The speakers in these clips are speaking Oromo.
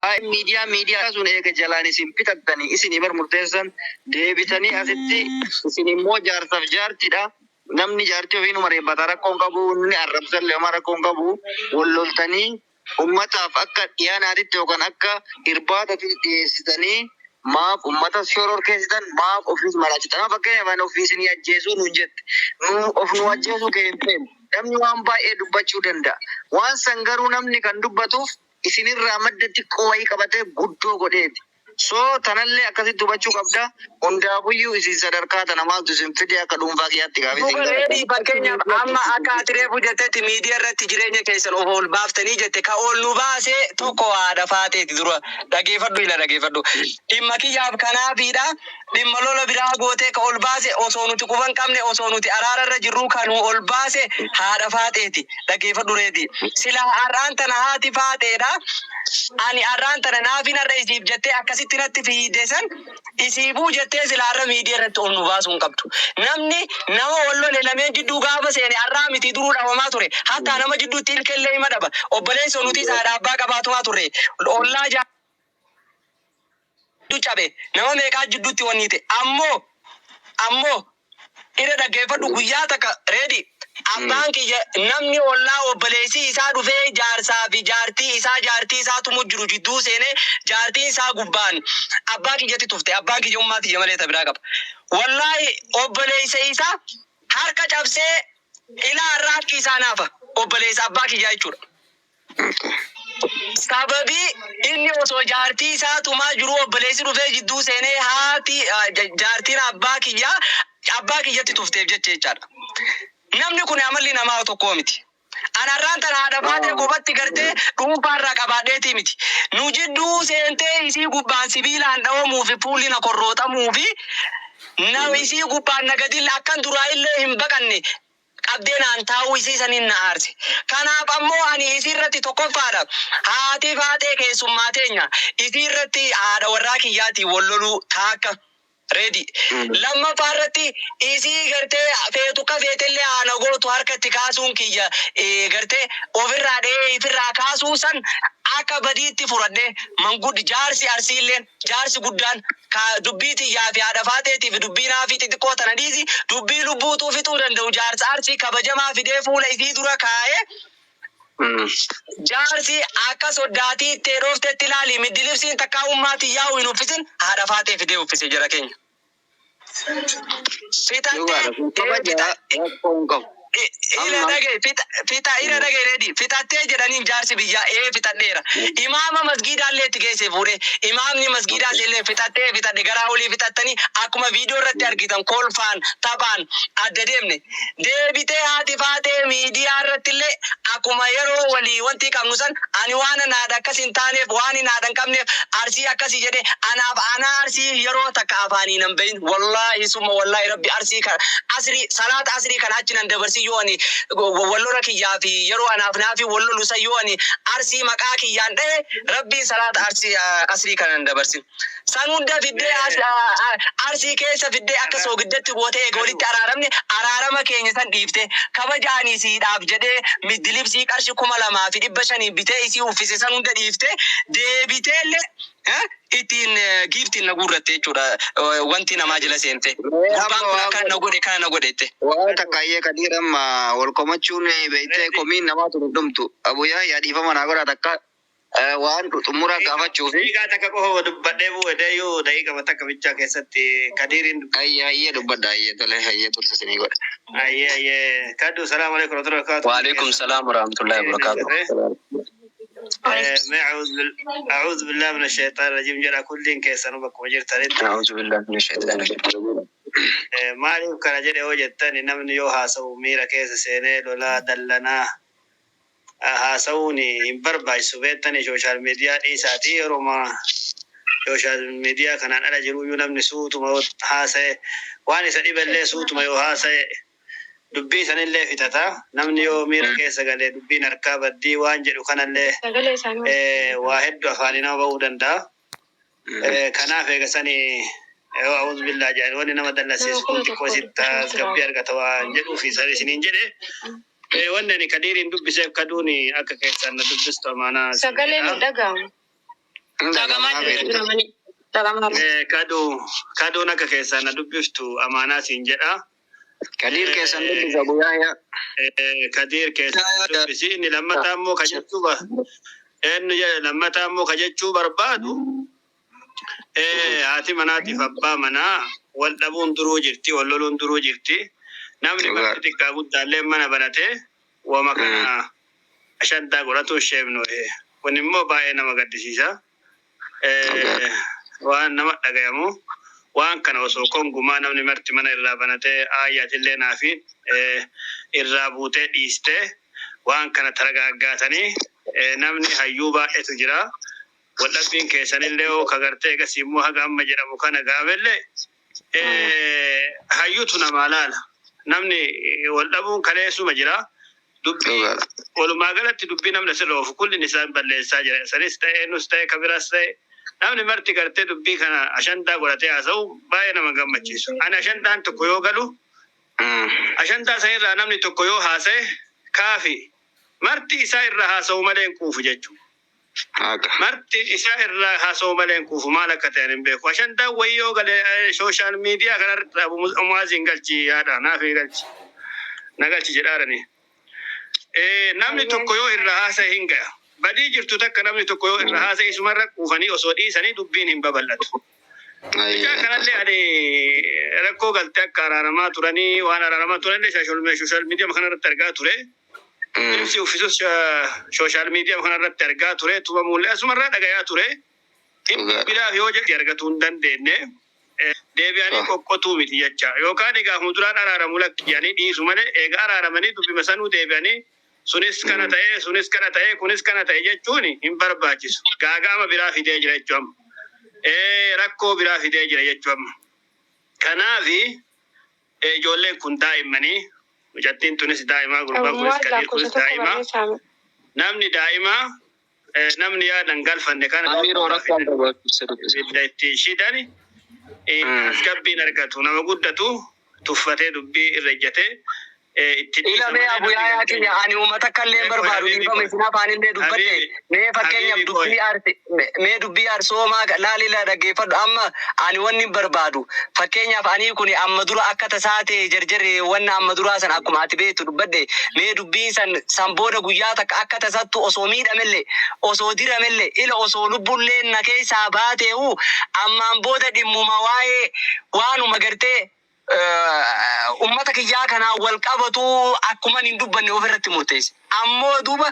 Miidiyaa miidiyaa sun eega jalaan isin fixattanii isinii bar murteessan deebitanii asitti isin immoo jaarsaaf jaartidha. Namni jaartii ofii numa reebbata, rakkoon qabu, inni arrabsallee homaa rakkoon qabu. Wal loltanii ummataaf akka dhiyaanaatitti yookaan akka irbaatatti dhiyeessitanii maaf ummata shororkeessitan, maaf ofiis maraachitan? Amma fakkeenyaaf ani ofii isinii ajjeesuu nuun jette, nu of nu ajjeesuu kee hin feenu. Namni waan baay'ee dubbachuu danda'a. Waan san garuu namni kan dubbatuuf isinirraa madda xiqqoo wayii qabatee guddoo godheeti. So tanallee akkasitti hubachuu qabda. Hundaafuyyuu isin sadarkaa tana maaltu isin fide akka dhuunfaa kiyyaatti gaafii isin Duuba gaafadha. Reedii, fakkeenyaaf amma akka ati reefu jettetti miidiyaa irratti jireenya keessan of ol baaftanii jette, ka ol nu baase tokko haadha Faateeti. Dura dhageeffadhu, ila dhageeffadhu, dhimma kiyyaaf kanaafiidha. Dhimma lola biraa gootee ka ol baase, osoo nuti quban qabne, osoo nuti araara irra jirruu ka nu ol baase haadha Faaxeeti. Dhageeffadhu Reedii, silaa har'aan tana haati Faaxeedha ani har'aan tana naafin har'a isiif jettee akkasitti natti fiide san isiifuu jettee silaa har'a miidiyaa irratti ol nu baasuu hin qabdu. Namni nama wal lole lameen jidduu gaafa seene har'aa miti, duruu dhabamaa ture. Hattaa nama jidduutti ilkellee hima dhaba. Obboleessoo nutis haadha abbaa qabaatumaa turre. Ollaa jidduu cabe, nama meeqaa jidduutti wanni ta'e. Ammoo ira dhaggeeffadhu, guyyaa takka Reedi, abbaan kiyya namni ollaa obboleessi isaa dhufee jaarsaa fi jaartii isaa, jaartii isaa tumu jiru jidduu seenee, jaartiin isaa gubbaan abbaa kiyyatti tufte. Abbaan kiyya ummaa tiyya malee ta biraa qaba. Wallaahi, obboleessa isaa harka cabsee ilaa har'a harki isaa naafa, obboleessa abbaa kiyyaa jechuudha. Sababii inni osoo jaartii isaa tumaa jiruu obboleessi dhufee jidduu seenee haati jaartiin abbaa kiyyaa abbaa kiyyatti tufteef jecha jechaadha. Namni kun amalli namaa tokkoo miti. Ani har'aan tana haadha Faatee kophatti gartee dhuunfaarraa qabaadheetii miti. Nu jidduu seentee isii gubbaan sibiilaan dhawamuu fi fuulli na korrooxamuu fi na isii gubbaan na gadi akkan duraa illee hin baqanne qabdee naan taa'uu isii saniin na aarse. Kanaaf ammoo ani isii irratti tokkoffaadha. Haati Faaxee keessummaa teenya. Isii irratti haadha warraa kiyyaatiin wal loluu taakka. Ready. Lammaffaa irratti isii gartee feetu akka feetellee haana gootu harka itti kaasuun kiyya gartee ofirraa dha'ee ifirraa kaasuu san akka badiitti fudhadhe. Manguddi jaarsi Arsiilleen, jaarsi guddaan, ka dubbii tiyyaa fi haadha Faaxeetii fi dubbii naafii xixiqqoo tana dhiisi, dubbii lubbuutuu fixuu danda'u jaarsa Arsii kabajamaa fidee fuula isii dura kaa'ee, jaarsi akka soddaatii itti dhooftetti ilaali, middilibsiin takkaa ummaa tiyyaa'u hin uffisin, haadha Faaxee fidee uffise jara keenya. Fixattee Dhugaadha kun kabaja, rakkoo hin qabu. Ila Amma dhagaye, fixa, ila dhagaye Reedi, fixattee jedhaniin jaarsi biyyaa. Ee, fixadheera. Imaama masgiidaallee itti geesse fuudhee, imaamni masgiidaas illee fixattee, fixadhe, garaa olii fixattanii akkuma viidiyoo irratti argitan kolfaan taphaan adda deemne. Deebitee haati Faaxee miidiyaa irratti illee akkuma yeroo walii wanti qabnu san, ani waan an haadha akkas hin taaneef, waan hin haadha hin qabneef Arsii akkasii jedhe, anaaf anaa Arsii yeroo takka afaanii nan bahin. Wallaahi summa wallaahi, Rabbi Arsii kan asrii salaata asrii kana achi nan dabarsin. Yoo ani wal lola kiyyaa fi yeroo anaaf naafi wal lolu san yoo ani Arsii maqaa kiyyaan dhahe, Rabbiin salaata Arsii asrii kana nan dabarsin. San hunda fiddee Arsii keessa fiddee akka soogiddatti gootee, eega walitti araaramne araarama keenya san dhiifte, kabaja ani isiidhaaf jedhee middilibsii qarshi 2500 bitee isii uffise san hunda dhiifte, deebiteellee ittiin giiftiin na guurratte jechuudha. Wanti namaa jala seente. Mee Gurbaan amma kun waan akkana na godhu godhe, kana na godhe jette. Waan takka ayyee Kadiir, amma wal komachuun beektee komiin namaa tun hin dhumtu. Abu Yahya, dhiifama naa godhaa, takka waan xumura gaafachuu fi Daqiiqaa takka qofa dubbadhee bu'e deeyyuu, daqiiqama takka bichaa keessatti Kadiiriin dubbadha. Ayyee, ayyee, dubbadha, ayyee, tole, ayyee, tursa isinii godha. Ayyee, ayyee, kaddu, salaamu alaikum warahmatullahi wabarakatuh. Waalaikum salaam warahmatullahi wabarakatuh. Mee أعوذ بالله من الشيطان الرجيم jedha kulliin keessanuu bakkuma jirtanitti. أعوذ بالله من الشيطان الرجيم. Maaliif kana jedhe yoo jettani, namni yoo haasa'u miira keessa seenee lolaa dallanaa haasa'uun hin barbaachisu beektani. Social media dhiisaati, yeruma social media kanaan ala jiruyyuu namni suutuma yoo haasa'e, waan isa dhibellee suutuma yoo haasa'e, dubbii sanillee fixata. Namni yoo miira keessa galee dubbiin harkaa baddii waan jedhu kanallee waa hedduu afaanii nama ba'uu danda'a. Kanaaf eega sani yoo أعوذ بالله jedhan, wanni nama dallasiisu kun xiqqoo isitti tasgabbii argata waan jedhuuf san isiniin jedhe. Wanni ani Kadiiriin dubbiseef, kaduun akka keessan na dubbistu amaanaa isin Sagaleen jedha. hin dhaga'amu. Hin Dhagamaa dhaga'amaa beektu. jira malee. Dhagamaa jira. Kaduu kaduun akka keessaa na dubbiftu amaanaa siin jedha. Kadiir keessan dubbisa Abu Yahya. Kadiir keessan dubbisi. Inni lammataa immoo ka jechuu eenyu jedhe lammataa immoo ka jechuu barbaadu haati manaatiif abbaa manaa wal dhabuun duruu jirti, wal loluun duruu jirti. Namni Dhugaa. marti xiqqaa guddaallee mana banatee wama kana ashantaa godhatu isheefnu. Kun immoo baay'ee nama gaddisiisa. Dhugaa. Waan nama dhagayamu waan kana osoo kongumaa namni marti mana irraa banatee aayyaatillee naafi irraa buutee dhiistee waan kana taragaaggaatanii namni hayyuu baay'eetu jira. Waldhabbiin keessanillee hoo kagartee egas immoo haga amma jedhamu kana gaafellee hayyuutu namaa laala. Namni waldhabuun kaleessuma jira. Dubbii Dhugaadha. walumaa galatti dubbii namni asirra oofu kullin isaan balleessaa jira. Sanis ta'e nus ta'e kabiraas ta'e namni marti gartee dubbii kana ashantaa godhatee haasa'u baay'ee nama gammachiisu. Ani ashantaan tokko yoo galu ashantaa san irraa namni tokko yoo haasa'e kaafi marti isaa irraa haasa'u malee hin quufu jechuudha. Haqa. Marti isaa irraa haasa'u malee hin quufu maal akka ta'an hin beeku. Ashantaan wayii yoo gale social media kanarratti Mu'aaziin galchi yaada naaf galchi na galchi jedhaarani. Namni tokko yoo irraa haasa'e hin ga'a. Badii jirtu takka namni tokko yoo irraa haasa'e isumarra quufanii osoo dhiisanii dubbiin hin babal'atu. Mucaa kanallee ani rakkoo galtee akka araaramaa turanii waan araaramaa turanillee social media kanarratti argaa ture. Ibsi uffisus social media kanarratti argaa ture. Tumamuullee asumarraa dhagayaa ture. Inni Dhugaadha. biraaf yoo jedhe argatuu hin dandeenye. Deebi'anii qoqqotuu miti jecha. Yookaan egaa fuulduraan araaramu lakki jedhanii dhiisu malee egaa araaramanii dubbima sanuu deebi'anii sunis kana ta'e sunis kana ta'e kunis kana ta'e jechuun hin barbaachisu. Gaaga'ama biraa fidee jira jechuudha amma. Rakkoo biraa fidee jira jechuudha amma. Kanaafi ijoolleen kun daa'immanii mucattiin tunis daa'imaa gurbaan kunis Muwaaz Kadiir lakkoofsa kunis tokko daa'imaa. barreessaa. Namni daa'imaa namni yaadan galfanne kana Amiiroo rakkoon barbaachisa dubbisa. ibidda itti shidani tasgabbiin argatu nama guddatu tuffatee dubbii irra ejjatee itti dhiisa Ila mee malee Abu namni Yaayaa gartee kiyya ani uummata akka illee Mee qoy barbaadu habiibi dhiifama qoy isin afaanillee dubbadhe habiibi mee fakkeenyaaf habiibi qoy dubbii arsi mee dubbii arsoomaa laalila dhaggeeffadhu amma ani wanni hin barbaadu fakkeenyaaf ani kun amma dura akka tasaa ta'e jarjarre wanna amma duraa san akkuma ati beektu dubbadhe mee dubbiin san san booda guyyaa takka akka tasattu osoo miidhamellee osoo diramellee ila osoo lubbullee na keessaa baateehu ammaan booda dhimmuma waa'ee waanuma gartee ummata kiyyaa kanaan wal qabatu akkuma hin dubbanne ofirratti murteesse. Ammoo duuba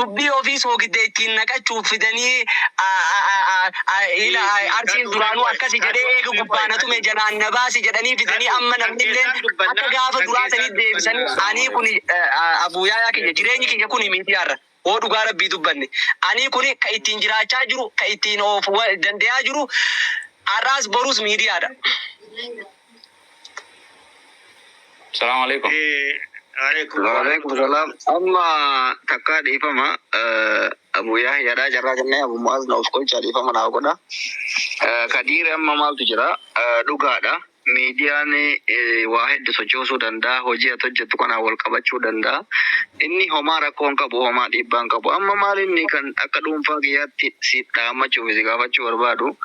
dubbii ofii soogidda ittiin naqachuuf fidanii ila Dhiisi arsiin kadhu mee duraanuu qoy akkasi jedhee kadhu eega mee qoy gubbaana tume kadhu jalaan na baasi jedhanii fidanii kadhu amma kan namnilleen keessaan akka dubbannaa gaafa kan duraa keessaan sanii deebisanii dubbannaa. ani kun abuuyaayaa kiyya jireenyi kiyya kun miidiyaarra. Hoo dhugaa rabbii dubbanne. Ani kun ka ittiin jiraachaa jiru ka ittiin of dandeeyaa jiru har'aas borus miidiyaadha. Salaamu alaikum. Alaikum Waalaikum salaam. Amma takka dhiifama Abu Yahyaadhaa jarraa kennee Abu Mu'aaz na of qolchaa dhiifama naa godha. Kadiir amma maaltu jira? Dhugaadha. Miidiyaan waa hedduu sochoosuu danda'a. Hojii ati hojjettu kanaan wal qabachuu danda'a. Inni homaa rakkoo hin qabu, homaa dhiibbaa hin qabu. Amma maal inni kan akka dhuunfaa kiyyaatti si dhaammachuuf si gaafachuu barbaadu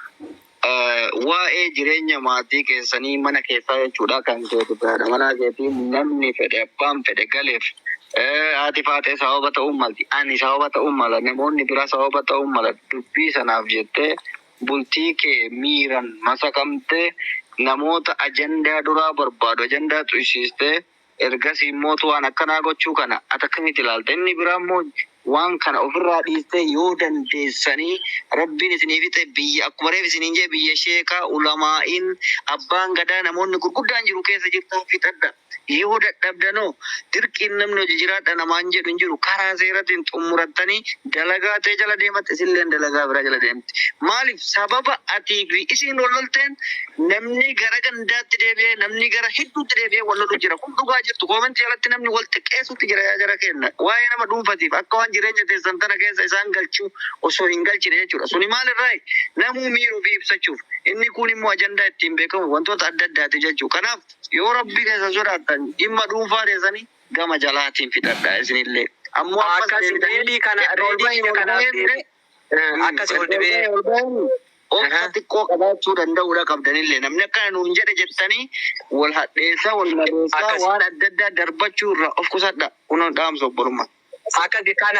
waa'ee jireenya maatii keessanii mana keessaa jechuudha kan keeti haadha manaa keetii namni fedhe abbaan fedhe galeef haati faatee sababa ta'uu malti ani sababa ta'uu mala namoonni biraa sababa ta'uu mala dubbii sanaaf jettee bultii kee miiran masakamtee namoota ajandaa duraa barbaadu ajandaa xushistee ergasii immoo waan akkanaa gochuu kana ati akkamitti ilaalta inni biraa immoo waan kana ofirraa dhiistee yoo dandeessanii rabbiin isinii fixe biyya akkuma reef isiniin jee biyya sheekaa ulamaa'iin abbaan gadaa namoonni gurguddaan jiru keessa jirtan fixadha. Yoo dadhabdanoo dirqiin namni hojii jiraadha namaan jedhu hin jiru karaa seeratiin xumurattanii dalagaa ta'e jala deematte isilleen dalagaa biraa jala deemti. Maaliif sababa atii fi isiin wal lolteen namni gara gandaatti deebi'ee namni gara hedduutti deebi'ee wal lolu jira. Kun dhugaa jirtu comment jalatti namni wal xiqqeessutti jira yaa jara kenna. Waa'ee nama dhuunfatiif akka waan jireenya teessan tana keessa isaan galchuu osoo hin galchine jechuudha. Suni maalirraa namuu miiruu fi ibsachuuf inni kun immoo ajandaa ittiin beekamu wantoota adda addaati jechuudha. Kanaaf yoo rabbii keessa sodaattan dhimma dhuunfaa teessanii gama jalaatiin fixadha isinillee. Ammoo ammas Akkas deebitanii reedii kana ol reedii bahi kiyya ol kanaaf bahee deebi. Akkasii ol dhibee. Obsa xiqqoo qabaachuu danda'uudha qabdanillee, namni akkana nuun jedhe jettanii wal hadheessaa, wal madeessaa, Akkasi. waan adda addaa darbachuu irraa of qusadha. Kun dhaamsa obbolummaa. Akkasi kana.